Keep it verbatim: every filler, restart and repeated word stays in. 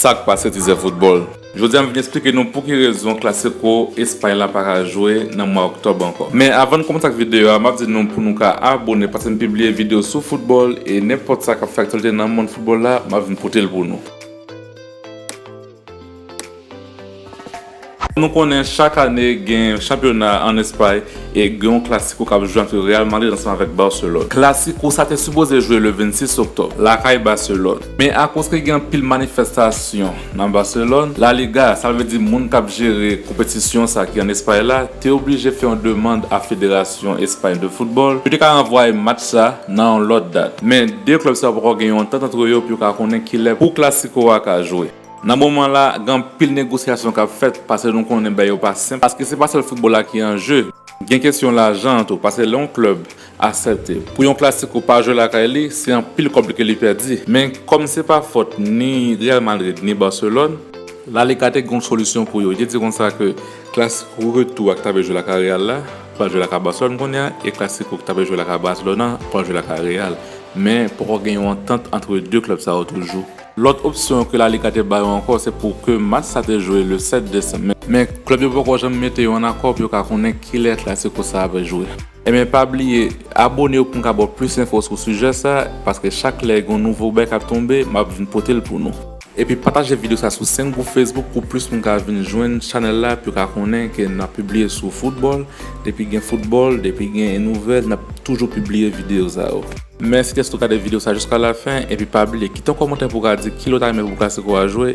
Sa k pase, tizè foutbòl? Jodi a, m vin eksplike nou pou ki rezon Clasico Espay la pa ka jwe nan mwa oktòb ankò. Men avan n kòmanse ak videyo a, m ap di nou pou nou ka abone, paske m pibliye videyo sou foutbòl e nenpòt sa k ap fè aktyalite nan mond foutbòl la, m ap vin pote l pou nou. Nou konnen chak ane gen chanpyona ann Espay e gen yon Clasico k ap jwe ant Real Madrid ansanm avèk Barcelone. Clasico sa te sipoze jwe le vennsis oktòb, lakay Barcelone. Men akoz ke gen anpil manifestasyon nan Barcelone, La Liga, sa vle di moun k ap jere konpetisyon sa ki ann Espay la, te oblije fè yon demann a Federasyon Espay de Foutbòl pou yo te ka ranvwaye match sa nan yon lòt dat. Men de klèb sa yo poko gen yon antant ant yo pou yo ka konnen kilè pou Clasico a ka jwe. Nan moman la, gen anpil negosyasyon k ap fèt, paske nou konnen bagay yo pa senp, paske se pa sèl foutbòl la ki an je. Gen kesyon lajan tou, paske lè yon klèb aksepte pou yon Clasico pa jwe lakay li, se anpil kòb ke li pèdi. Men kòm se pa fòt ni Real Madrid ni Barcelone, La Liga te gen yon solisyon pou yo. Yo te di konsa ke Clasico retou a ki ta pe jwe lakay Real la pral jwe lakay Barcelone kounye a, e Clasico ki ta pe jwe lakay Barcelone an pral jwe lakay Real. Men poko gen yon antant ant de klèb sa yo toujou. Lòt opsyon ke La Liga te ba yo ankò, se pou ke match sa te jwe le sèt desanm. Men, men klèb yo poko janm mete yo ann akò pou yo ka konnen kilè Clasico sa ap jwe. Ebyen, pa bliye abone w pou m ka ba w plis enfo sou sijè sa, paske chak lè gen yon nouvo bagay k ap tonbe, m ap vin pote l pou nou. Epi pataje videyo sa sou senk gwoup Facebook pou plis moun ka vin jwenn chanèl la, pou yo ka konnen ke n ap pibliye sou foutbòl. Depi gen foutbòl, depi gen nouvèl, n ap toujou pibliye videyo sa yo. Mèsi dèske w gade videyo sa jiska lafen, epi pa bliye kite yon kòmantè pou w ka di kilè w ta renmen pou Clasico a jwe,